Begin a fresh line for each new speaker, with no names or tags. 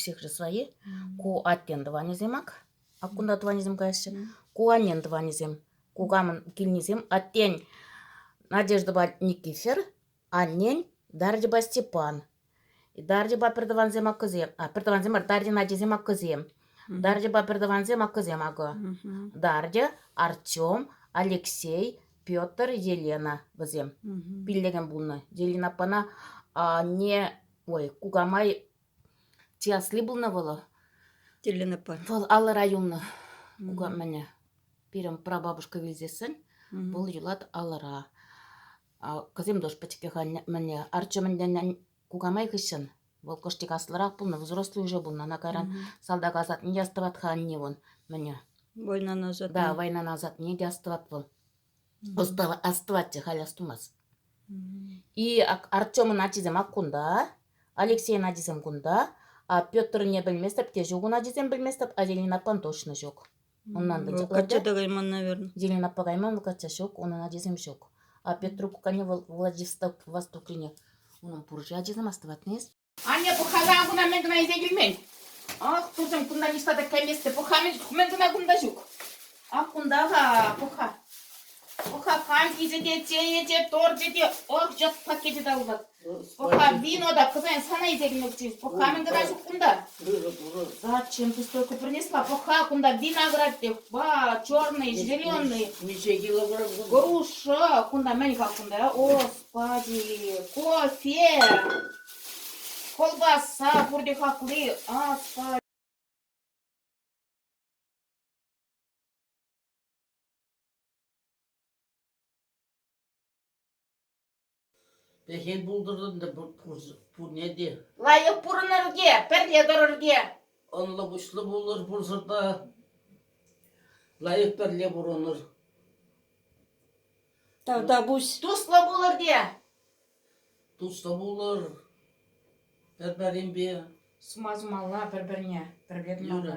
всех же свои. Ку аттен тӑванӗсем ак. Ак кунта тӑванӗсем каяҫҫӗ. Ку аннен тӑванӗсем. Кукамӑн килнисем. Аттен Надеждӑпа Никифер, аннен Дарьйӑпа Степан. Дарьйӑпа пӗртӑвансем аккӑсем, а, пӗртӑвансем мар, Дарьйӑн ачисем аккӑсем. Дарьйӑпа пӗртӑвансем аккӑсем акӑ. Дарья, Артем, Алексей, Петр, Елена вӗсем. Пиллекен пулнӑ. Елена аппана анне, ой, кукамай чи асли пулнӑ вӑл.
Елена аппа.
Вӑл алӑра юлнӑ. Кукам мӗне. Пирӗн прабабушка вилсессӗн вӑл юлать алӑра. Кӑсем тоже пӗчӗккӗ-ха мӗне Артем ӗнтӗ кукамай хыҫҫӑн вӑл кӑштик аслӑрах пулнӑ, взрослый уже пулнӑ. Ӑна кайран салтак асатне те астӑвать-ха анне вон мӗне.
Войнана ӑсатнӑ.
Да, войнана асатне те астӑвать вӑл. Астӑватчӗ, халь астумасть. И Артемӑн ачисем ак кунта, Алексейӑн ачисем кунта, а Петрне пӗлместӗп те ҫук ун ачисем пӗлместӗп, а Елена аппан точно ҫук. Уннан
Вӑл качча та кайман, наверное.
Елена аппа кайман, вӑл качча ҫук, унӑн ачисем ҫук. А Петру кукане вӑл Владивостокрине унӑн пур-ши ачисем астӑватнес? Анне, пӑхса куна мӗн кӑна илсе килмен. Ах, тусӑм, кунта ниҫта та кайместӗп. Пӑха, мӗн кӑна кунта ҫук. Ах, кунта-ха, пӑха. Пӑха, канфичӗ те, чейӗ те, торчӗ те, ох, жак пакечӗ те улать. Пӑха, вино та, кӑсайӑн сана илсе килмекчӗ. Пӑха, мӗн кӑна ҫук кунта. Зачем ты столько принесла? Пӑха, кунта виноград те, ба, черный, зеленый.
Миҫе килограмм?
Груша, кунта мӗн-ха кунта? Господи, кофе, колбаса, пурте хакли, Господи.
Пехил пултӑр ӗнтӗ пурне те.
Лайӑх пурӑнӑр те, пӗрле тӑрӑр те.
Ӑнлӑ-пуҫлӑ пулӑр пурсӑр та. Лайӑх пӗрле пурӑнӑр.
Тавтапуҫ.
Туслӑ пулӑр те.
Туслӑ пулӑр пӗр-пӗринпе.
Сума сумалла пӗр-пӗрне, пӗрле тӑмалла.